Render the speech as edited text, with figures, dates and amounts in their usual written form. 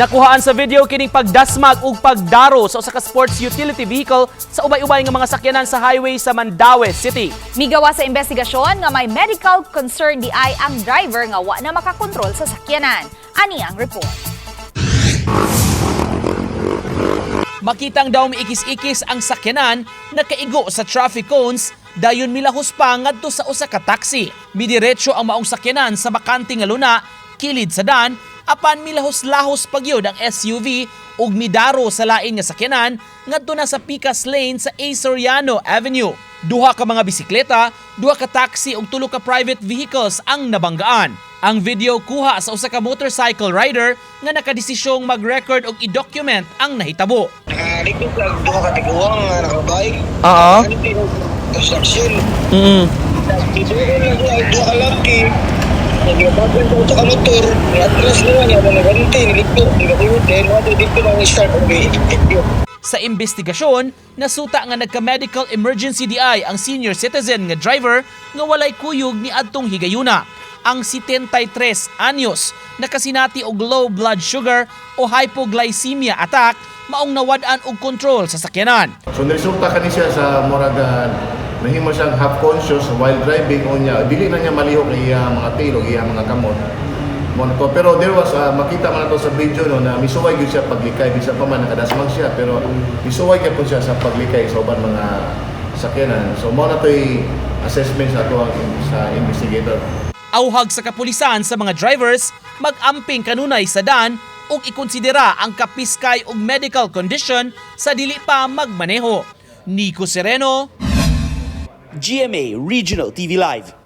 Nakuhaan sa video kining pagdasmag ug pagdaro sa usa ka sports utility vehicle sa ubay-ubay nga mga sakyanan sa highway sa Mandaue City. Migawa sa investigasyon nga may medical concern di ay ang driver nga wa na makakontrol sa sakyanan. Ani ang report. Makitang daw miikis-ikis ang sakyanan na kaigo sa traffic cones, dayon milahos pa ngadto sa usa ka taxi. Midiretso ang maong sakyanan sa bakante nga luna kilid sa dan, apan milahos-lahos pagyud ang SUV ug midaro sa lain nga sakyanan ngadto na sa Picas Lane sa A. Soriano Avenue. Duha ka mga bisikleta, duha ka taxi ug tulo ka private vehicles ang nabanggaan. Ang video kuha sa usa ka motorcycle rider nga nakadesisyong mag-record og i-document ang nahitabo. Nakalikot lang duha ka tiguang nga nakabike. Oo. Construction. Dito ko lang duha duha ka laki. Nagbabagal ko sa motor. Ni atras nila niya mga ganti nilikot nilikot then mo dito lang start og video. Sa investigasyon, nasuta nga nagka-medical emergency DI ang senior citizen nga driver nga walay kuyog ni adtong higayuna. Ang 73 anyos nakasinati og low blood sugar o hypoglycemia attack, maong nawad-an og kontrol sa sakyanan. So niresulta kani siya sa murag nahimo siyang half conscious while driving, unya dili na niya malihok ang iyang mga tail o iyang mga kamot. Mo na to. Pero there was makita man nato sa video, no, na misuway gyud siya paglikay bisan pa man nakadasmag siya, pero misuway gyud po siya sa paglikay sa uban mga sakyanan. So mao na to'y assessment sa ato sa investigator. Auhag sa kapulisan sa mga drivers, mag-amping kanunay sa dan ug ikonsidera ang kapiskay ug medical condition sa dili pa magmaneho. Nico Sereno, GMA Regional TV Live.